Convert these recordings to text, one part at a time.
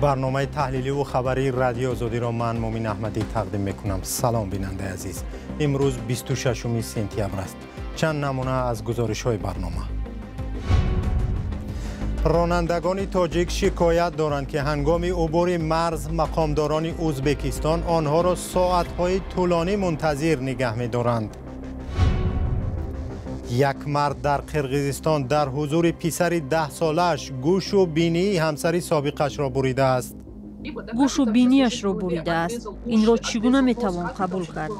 Барномаи таҳлиливу хабарии Радиои Озодиро ман Мумин Аҳмадӣ тақдим мекунам. Салом, бинандаи азиз. Имрӯз 26 сентябр аст. Чанд намуна аз гузоришҳои барнома. Ронандагони тоҷик шикоят доранд, ки ҳангоми убури марз мақомдорони Ӯзбекистон онҳоро соатҳои тӯлонӣ мунтазир нигаҳ медоранд. Як мард дар Қирғизистон дар ҳузури писари 10-солааш гӯшу бинии ҳамсари собиқашро буридааст. Гӯшу бинияшро буридааст. Инро чӣ гуна метавон қабул кард?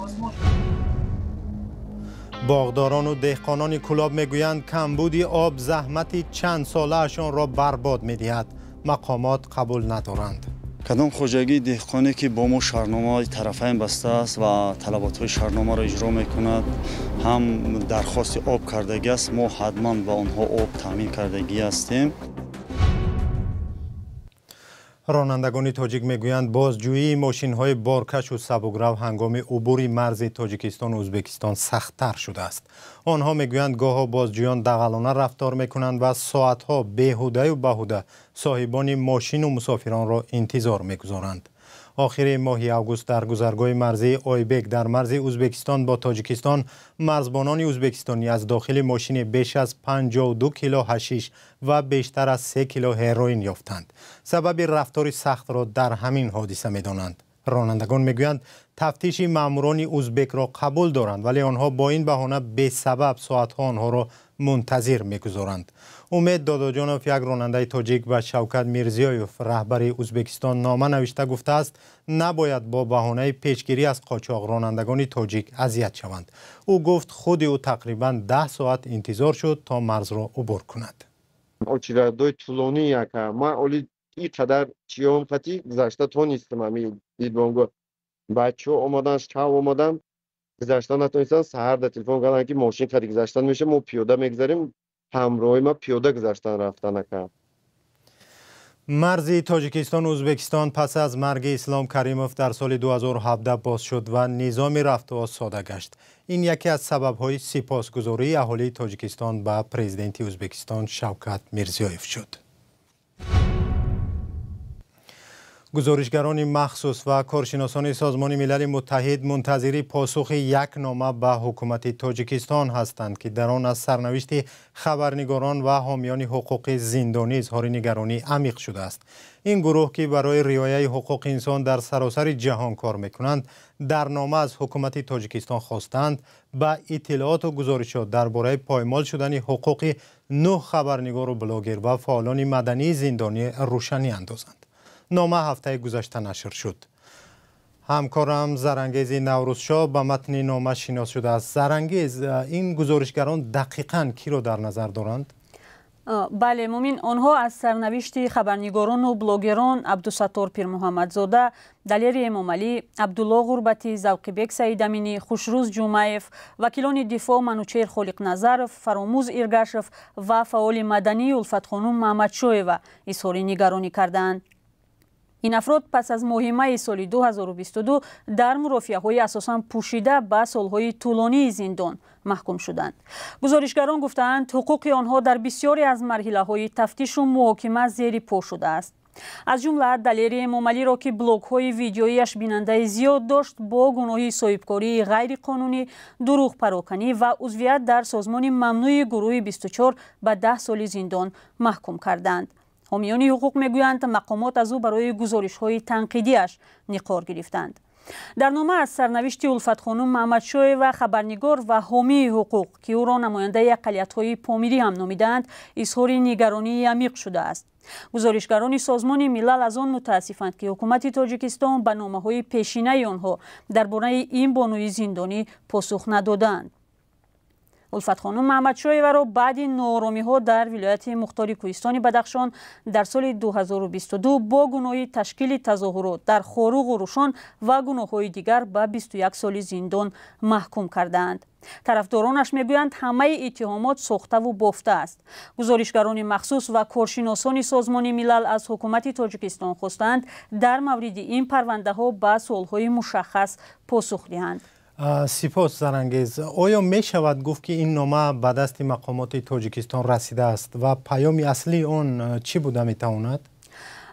Боғдорону деҳқонони Кӯлоб мегӯянд, камбуди об заҳмати чандсолаашонро барбод медиҳад. Мақомот қабул надоранд. Кадом хоҷагии деҳқоне, ки бо мо шартномаи тарафайн бастааст ва талаботҳои шартномаро иҷро мекунад, ҳам дархости об кардагӣ аст, мо ҳатман ба онҳо об таъмин кардагӣ ҳастем. Ронандагони тоҷик мегӯянд, бозҷӯии мошинҳои боркашу сабукрав ҳангоми убури марзи Тоҷикистону Ӯзбекистон сахттар шудааст. Онҳо мегӯянд, гоҳо бозҷӯён дағалона рафтор мекунанд ва соатҳо беҳудаю баҳуда соҳибони мошину мусофиронро интизор мегузоранд. Охири моҳи август дар гузаргоҳи марзии Ойбек дар марзи Ӯзбекистон бо Тоҷикистон марзбонони ӯзбекистонӣ аз дохили мошине беш аз 52 кило ҳашиш ва бештар аз 3 кило ҳероин ёфтанд. Сабаби рафтори сахтро дар ҳамин ҳодиса медонанд. Ронандагон мегӯянд, тафтиши маъмурони ӯзбекро қабул доранд, вале онҳо бо ин баҳона бесабаб соатҳо онҳоро мунтазир мегузоранд. Умед Додоҷонов, як ронандаи тоҷик, ба Шавкат Мирзиёев, раҳбари Ӯзбекистон, нома навишта гуфтааст, набояд бо баҳонаи пешгирӣ аз қочоқ ронандагони тоҷик азият шаванд. Ӯ гуфт, худи ӯ тақрибан 10 соат интизор шуд, то марзро убур кунад. Очередь тӯлонӣ яка. Ман оли ин қадар чиём қати гузашта тонистам. Ами дидбонгоҳ бачаҳо омадан, шав омадан, гузашта натонистан. Саҳар да телефон карданд, ки мошин қади гузаштан меша, мо пиёда мегузарем. Ҳамроҳи ма пиёда гузаштан рафтан, ака. Марзи Тоҷикистону Ӯзбекистон пас аз марги Ислом Каримов дар соли 2017 боз шуд ва низоми рафтуоз сода гашт. Ин яке аз сабабҳои сипосгузории аҳолии Тоҷикистон ба президенти Ӯзбекистон Шавкат Мирзиёев шуд. Гузоришгарони махсус ва коршиносони Созмони Милали Муттаҳид мунтазири посухи як нома ба ҳукумати Тоҷикистон ҳастанд, ки дар он аз сарнавишти хабарнигорон ва ҳомиёни ҳуқуқи зиндонӣ изҳори нигаронии амиқ шудааст. Ин гурӯҳ, ки барои риояи ҳуқуқи инсон дар саросари ҷаҳон кор мекунанд, дар нома аз ҳукумати Тоҷикистон хостаанд, ба иттилооту гузоришот дар бораи поймол шудани ҳуқуқи 9 хабарнигору блогер ва фаъолони мадании зиндонӣ рӯшанӣ андозанд. Нома ҳафтаи гузашта нашр шуд. Ҳамкорам Зарангези Наврӯзшоҳ ба матни нома шинос шудааст. Зарангез, ин гузоришгарон дақиқан киро дар назар доранд? Бале, Мумин, онҳо аз сарнавишти хабарнигорону блогерон Абдусаттор Пирмуҳаммадзода, Далери Эмомалӣ, Абдулло Ғурбатӣ, Завқибек Саидаминӣ, Хушрӯз Ҷумаев, вакилони дифоъ Манучеҳр Холиқназаров, Фаромӯз Иргашев ва фаъоли мадании Улфатхонум Маҳмадшоева изҳори нигаронӣ кардаанд. Ин афрод пас аз моҳи майи соли 2022 дар мурофиаҳои асосан пӯшида ба солҳои тӯлонии зиндон маҳкум шуданд. Гузоришгарон гуфтаанд, ҳуқуқи онҳо дар бисёре аз марҳилаҳои тафтишу муҳокима зери по шудааст. Аз ҷумла Далери Эмомалиро, ки блогҳои видеоияш бинандаи зиёд дошт, бо гуноҳи соҳибкории ғайриқонунӣ, дурӯғпароканӣ ва узвият дар созмони мамнӯи гурӯҳи 24 ба 10 соли зиндон маҳкум карданд. Ҳомиёни ҳуқуқ мегӯянд, мақомот аз ӯ барои гузоришҳои танқидиаш ниқор гирифтанд. Дар нома аз сарнавишти Улфатхонум Маҳмадшоева, хабарнигор ва ҳомии ҳуқуқ, ки ӯро намояндаи ақаллиятҳои помирӣ ҳам номидаанд, изҳори нигаронии амиқ шудааст. Гузоришгарони Созмони Милал аз он мутаассифанд, ки ҳукумати Тоҷикистон ба номаҳои пешинаи онҳо дар бораи ин бонуи зиндонӣ посух надодаанд. Улфатхонум Маҳмадшоеваро баъди нооромиҳо дар вилояти мухтори Кӯҳистони Бадахшон дар соли 2022 бо гуноҳи ташкили тазоҳурот дар Хоруғу Рӯшон ва гуноҳҳои дигар ба 21 соли зиндон маҳкум кардаанд. Тарафдоронаш мегӯянд, ҳамаи иттиҳомот сохтаву бофта аст. Гузоришгарони махсус ва коршиносони Созмони Милал аз ҳукумати Тоҷикистон хостаанд, дар мавриди ин парвандаҳо ба суолҳои мушаххас посух диҳанд. Сипос, Зарангез. Оё мешавад гуфт, ки ин нома ба дасти мақомоти Тоҷикистон расидааст ва паёми аслии он чӣ буда метавонад?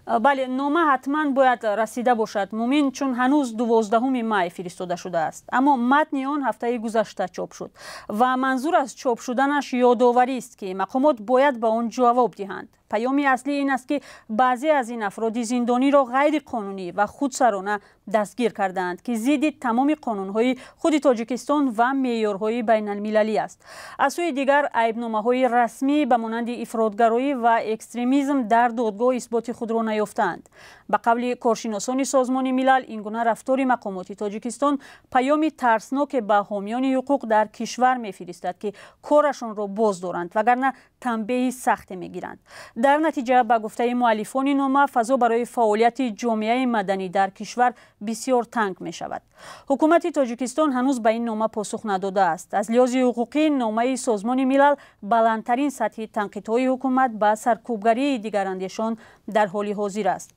Бале, нома ҳатман бояд расида бошад, Мумин, чун ҳанӯз 12 май фиристода шудааст. Аммо матни он ҳафтаи гузашта чоп шуд ва манзур аз чоп шуданаш ёдоварист, ки мақомот бояд ба он ҷавоб диҳанд. Паёми аслӣ ин аст, ки баъзе аз ин афроди зиндониро ғайриқонунӣ ва худсарона дастгир кардаанд, ки зидди тамоми қонунҳои худи Тоҷикистон ва меъёрҳои байналмилалӣ аст. Аз сӯи дигар, айбномаҳои расмӣ ба монанди ифротгароӣ ва экстремизм дар додгоҳ исботи худро наёфтаанд. Ба қавли коршиносони Созмони Милал, ин гуна рафтори мақомоти Тоҷикистон паёми тарсноке ба ҳомиёни ҳуқуқ дар кишвар мефиристад, ки корашонро боз доранд, вагарна танбеҳи сахте мегиранд. Дар натиҷа, ба гуфтаи муаллифони нома, фазо барои фаъолияти ҷомеаи маданӣ дар кишвар бисёр танг мешавад. Ҳукумати Тоҷикистон ҳанӯз ба ин нома посух надодааст. Аз лиҳози ҳуқуқӣ, номаи Созмони Милал баландтарин сатҳи танқидҳои ҳукумат ба саркӯбгарии дигарандешон дар ҳоли ҳозир аст.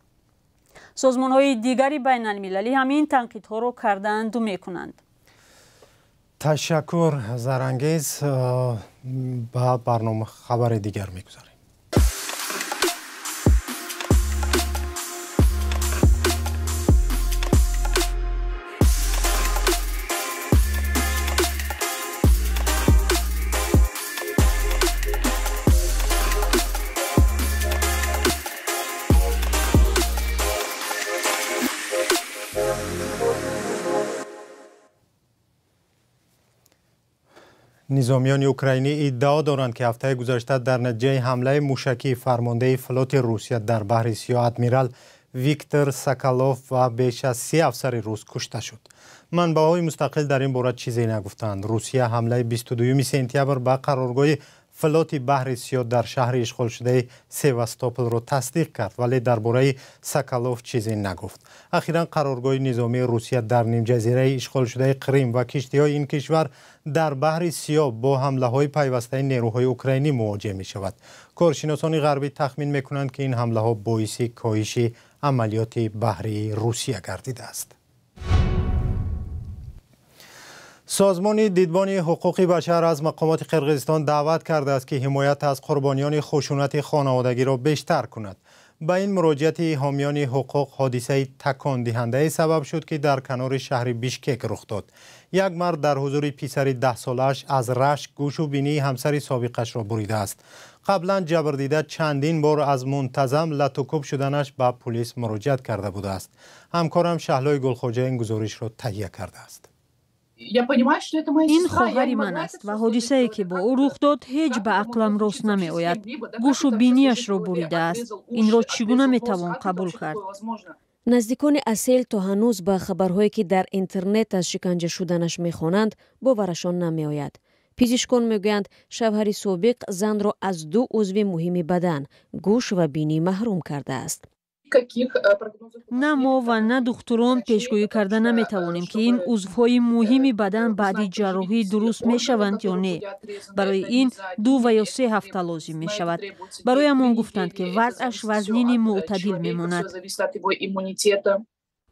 Созмонҳои дигари байналмилалӣ ҳам ин танқидҳоро кардаанду мекунанд. Ташаккур, Зарангез. Ба барнома хабари дигар мегузарем. Низомиёни украинӣ иддао доранд, ки ҳафтаи гузашта дар натиҷаи ҳамлаи мушакии фармондеҳи флоти Русия дар баҳри Сиёҳ адмирал Виктор Соколов ва беш аз 30 афсари рус кушта шуд. Манбаъҳои мустақил дар ин бора чизе нагуфтанд. Русия ҳамлаи 22 сентябр ба қароргоҳи флоти баҳри Сиёҳ дар шаҳри ишғолшудаи Севастополро тасдиқ кард, вале дар бораи Соколов чизе нагуфт. Ахиран қароргоҳи низомии Русия дар нимҷазираи ишғолшудаи Қрим ва киштиҳои ин кишвар дар баҳри Сиёҳ бо ҳамлаҳои пайвастаи нерӯҳои украинӣ мувоҷеҳ мешавад. Коршиносони ғарбӣ тахмин мекунанд, ки ин ҳамлаҳо боиси коҳиши амалиёти баҳрии Русия гардидааст. Созмони дидбони ҳуқуқи башар аз мақомоти Қирғизистон даъват кардааст, ки ҳимоят аз қурбониёни хушунати хонаводагиро бештар кунад. Ба ин муроҷиати ҳомиёни ҳуқуқ ҳодисаи такондиҳандае сабаб шуд, ки дар канори шаҳри Бишкек рух дод. Як мард дар ҳузури писари 10-солааш аз рашк гӯшу бинии ҳамсари собиқашро буридааст. Қаблан ҷабрдида чандин бор аз мунтазам латукӯб шуданаш ба пулис муроҷиат карда будааст. Ҳамкорам Шаҳлои Гулхоҷа ин гузоришро таҳия кардааст. Ин хоҳари ман аст ва ҳодисае, ки бо ӯ рух дод, ҳеҷ ба ақлам рост намеояд. Гӯшу бинияшро буридааст. Инро чӣ гуна метавон қабул кард? Наздикони Асел то ҳанӯз ба хабарҳое, ки дар интернет аз шиканҷа шуданаш мехонанд, боварашон намеояд. Пизишкон мегӯянд, шавҳари собиқ занро аз ду узви муҳими бадан, гӯш ва бинӣ маҳрум кардааст. На мо ва на духтурон пешгӯӣ карда наметавонем, ки ин узвҳои муҳими бадан баъди ҷарроҳӣ дуруст мешаванд ё не. Барои ин 2 ва ё 3 ҳафта лозим мешавад. Бароямон гуфтанд, ки вазъаш вазнини мӯътадил мемонад.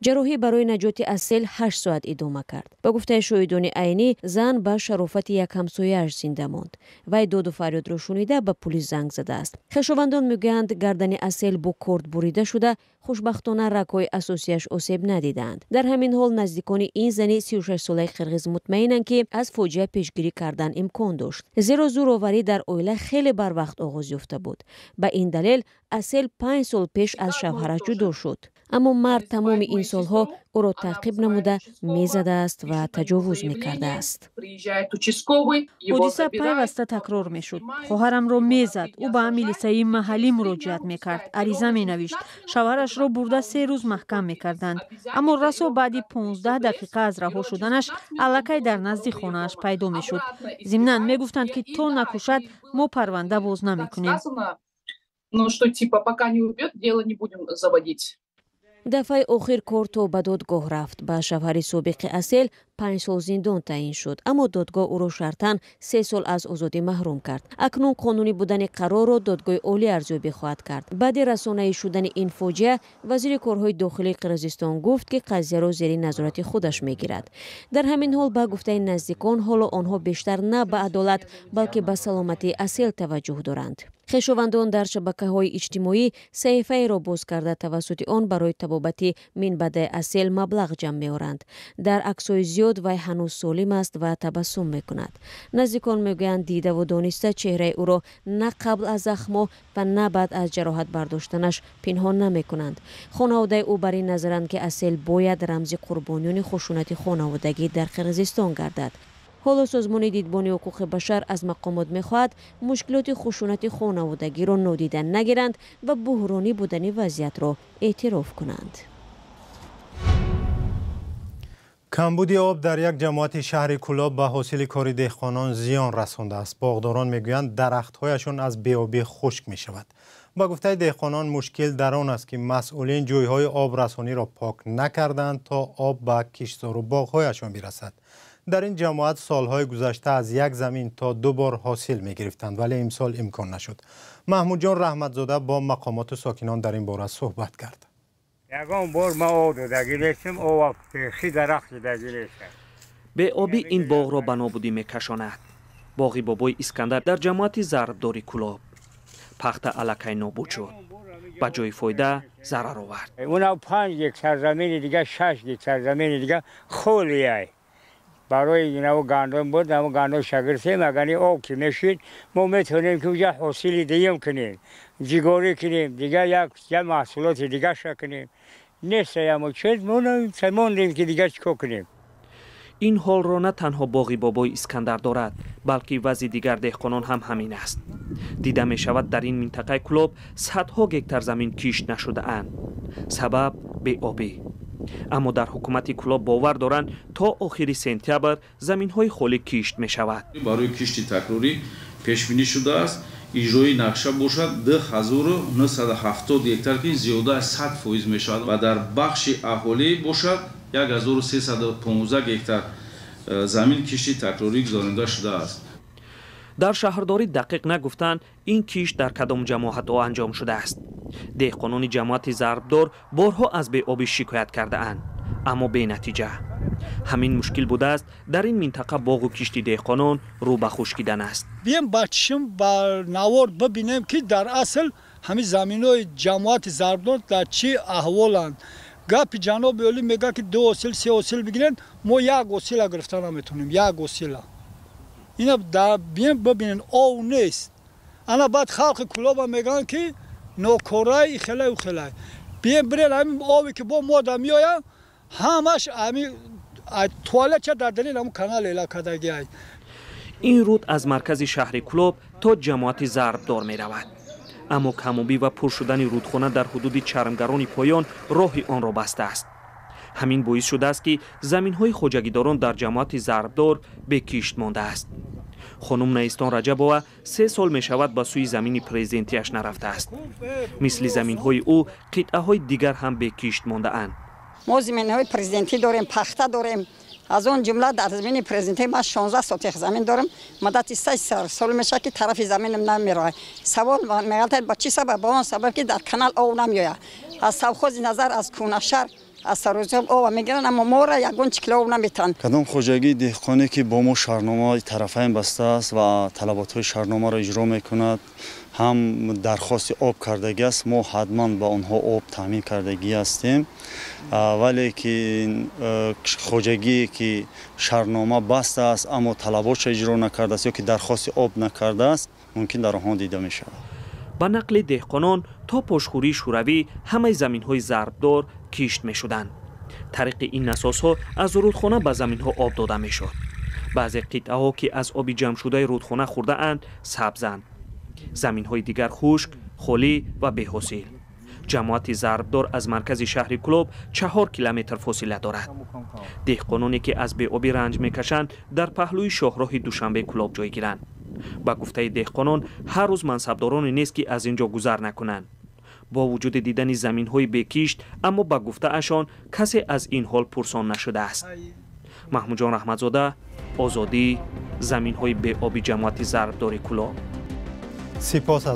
Ҷарроҳӣ барои наҷоти Асел 8 соат идома кард. Ба гуфтаи шоҳидони айнӣ, зан ба шарофати як ҳамсояаш зинда монд. Вай доду фарёдро шунида ба пулис занг задааст. Хешовандон мегӯянд, гардани Асел бо корд бурида шуда, хушбахтона рагҳои асосияш осеб надидаанд. Дар ҳамин ҳол наздикони ин зани 36-солаи қирғиз мутмаинанд, ки аз фоҷиа пешгирӣ кардан имкон дошт, зеро зӯроварӣ дар оила хеле барвақт оғоз ёфта буд. Ба ин далел Асел 5 сол пеш аз шавҳараш ҷудо шуд. Аммо мард тамоми ин солҳо ӯро таъқиб намуда, мезадааст ва таҷовуз мекардааст. Ҳодиса пайваста такрор мешуд. Хоҳарамро мезад. Ӯ ба милисаи маҳаллӣ муроҷиат мекард, ариза менавишт. Шавҳарашро бурда 3 рӯз маҳкам мекарданд. Аммо расо баъди 15 дақиқа аз раҳо шуданаш аллакай дар назди хонааш пайдо мешуд. Зимнан мегуфтанд, ки то накушад мо парванда боз намекунем. Дафъаи охир кор то ба додгоҳ рафт. Ба шавҳари собиқи Асел 5 сол зиндон таъин шуд, аммо додгоҳ ӯро шартан 3 сол аз озодӣ маҳрум кард. Акнун қонунӣ будани қарорро додгоҳи олӣ арзёбӣ хоҳад кард. Баъди расонаӣ шудани ин фоҷиа, вазири корҳои дохилии Қирғизистон гуфт, ки қазияро зери назорати худаш мегирад. Дар ҳамин ҳол, ба гуфтаи наздикон, ҳоло онҳо бештар на ба адолат, балки ба саломатии Асел таваҷҷӯҳ доранд. Хешовандон дар шабакаҳои иҷтимоӣ саҳифаеро боз карда, тавассути он барои табобати минбаъдаи Асел маблағ ҷамъ меоранд. Дар аксҳои зиёд вай ҳанӯз солим аст ва табассум мекунад. Наздикон мегӯянд, дидаву дониста чеҳраи ӯро на қабл аз захмҳо ва на баъд аз ҷароҳат бардоштанаш пинҳон намекунанд. Хонаводаи ӯ бар ин назаранд, ки Асел бояд рамзи қурбониёни хушунати хонаводагӣ дар Қирғизистон гардад. Ҳоло созмони дидбони ҳуқуқи башар аз мақомот мехоҳад мушкилоти хушунати хонаводагиро нодида нагиранд ва буҳронӣ будани вазъиятро эътироф кунанд. Камбуди об дар як ҷамоати шаҳри Кӯлоб ба ҳосили кори деҳқонон зиён расондааст. Боғдорон мегӯянд, дарахтҳояшон аз беобӣ хушк мешавад. Ба гуфтаи деҳқонон, мушкил дар он аст, ки масъулин ҷӯйҳои обрасониро пок накарданд, то об ба киштзору боғҳояшон бирасад. Дар ин ҷамоат солҳои гузашта аз як замин то 2 бор ҳосил мегирифтанд, вале имсол имкон нашуд. Маҳмудҷон Раҳматзода бо мақомоту сокинон дар ин бора суҳбат кард. Ягон бор ма об додагӣ нестем, об пехи дарахт додагӣ нестем. Беобӣ ин боғро ба нобудӣ мекашонад. Боғи бобои Искандар дар ҷамоати Зарбдори Кӯлоб. Пахта аллакай нобуд шуд. Ба ҷои фоида зарар овард. Унав 5 гектар замини дига, 6 гектар замини дига холиай. Барои инаву гандум буд, наву гандум шагиртем, агар об ки мешид, мо метавонем ки уҷа ҳосили диюм кунем, ҷигорӣ кунем, дига як маҳсулоти дигаша кунем. Нест ямо чиз, мо мондем ки дига чӣ кор кунем. Ин ҳолро на танҳо боғи бобои Искандар дорад, балки вазъи дигар деҳқонон ҳам ҳамин аст. Дида мешавад, дар ин минтақаи Кӯлоб садҳо гектар замин кишт нашудаанд. Сабаб беобӣ. Аммо дар ҳукумати Кӯлоб бовар доранд, то охири сентябр заминҳои холӣ кишт мешавад. Барои кишти такрорӣ пешбинӣ шудааст, иҷрои нақша бошад 2970 гектар, ки зиёда аз 100% мешавад ва дар бахши аҳолӣ бошад 1315 гектар замин кишти такрорӣ гузаронида шудааст. Дар шаҳрдорӣ дақиқ нагуфтанд, ин кишт дар кадом ҷамоатҳо анҷом шудааст. Деҳқонони ҷамоати Зарбдор борҳо аз беобӣ шикоят кардаанд, аммо бенатиҷа. Ҳамин мушкил будааст, дар ин минтақа боғу кишти деҳқонон рӯ ба хушкидан аст. Бием ба чишм ба навор бибинем, ки дар асл ҳамин заминҳои ҷамоати Зарбдор дар чӣ аҳволанд. Гапи ҷаноби олӣ мегӯяд, ки 2 ҳосил, 3 ҳосил бигиранд, мо як ҳосила гирифта наметавонем, як ҳосила. Ина бием бибинем, ов нест. Ана баъд халқи Кӯлоба мегӯянд, ки нокорай хелаю хелай. Бием бирен, ҳамин ове ки бо мода меояд, ҳамаш ҳамин туалетча дар дарин ҳамун канал эла кардагиай. Ин руд аз маркази шаҳри Кӯлоб то ҷамоати Зарбдор меравад. Аммо камобӣ ва пур шудани рудхона дар ҳудуди чармгарони поён роҳи онро бастааст. Ҳамин боис шудааст, ки заминҳои хоҷагидорон дар ҷамоати Зарбдор бекишт мондааст. Хонум Наистон Раҷабова 3 сол мешавад ба сӯи замини президентиаш нарафтааст. Мисли заминҳои ӯ қитъаҳои дигар ҳам бекишт мондаанд. Мо заминҳои президентӣ дорем, пахта дорем. Аз он ҷумла дар замини президентӣ ман 16 сотих замин дорам. Муддати 3 сол мешавад, ки тарафи заминам намеравад. Савол меғалтад, ба чӣ сабаб? Ба он сабаб, ки дар канал об намеояд. Аз совхози назар, аз кӯнашаҳр, аз сарозоб об мегиранд, аммо моро ягон чикло об наметаванд. Кадом хоҷагии деҳқоне, ки бо мо шарҳномаи тарафайн бастааст ва талаботҳои шарҳномаро иҷро мекунад, ҳам дархости об кардагӣ аст, мо ҳатман ба онҳо об таъмин кардагӣ ҳастем. Вале ки хоҷагие, ки шарҳнома бастааст, аммо талаботша иҷро накардааст ё ки дархости об накардааст, мумкин дар онҳо дида мешавад. Ба нақли деҳқонон, то пошхӯрии шӯравӣ ҳамаи заминҳои Зарбдор кишт мешуданд. Тариқи ин насосҳо аз рудхона ба заминҳо об дода мешуд. Баъзе қитъаҳо, ки аз оби ҷамъшудаи рудхона хӯрдаанд, сабзанд. Заминҳои дигар хушк, холӣ ва беҳосил. Ҷамоати Зарбдор аз маркази шаҳри Кӯлоб 4 километр фосила дорад. Деҳқононе, ки аз беобӣ ранҷ мекашанд, дар паҳлӯи шоҳроҳи Душанбе Кӯлоб ҷойгиранд. Ба гуфтаи деҳқонон, ҳар рӯз мансабдороне нест, ки аз ин ҷо гузар накунанд. Бо вуҷуди дидани заминҳои бекишт, аммо ба гуфтаашон касе аз ин ҳол пурсон нашудааст. Маҳмудҷон Раҳматзода, Озодӣ, заминҳои беоби ҷамоати Зарбдори Кӯлоб. Сипос аз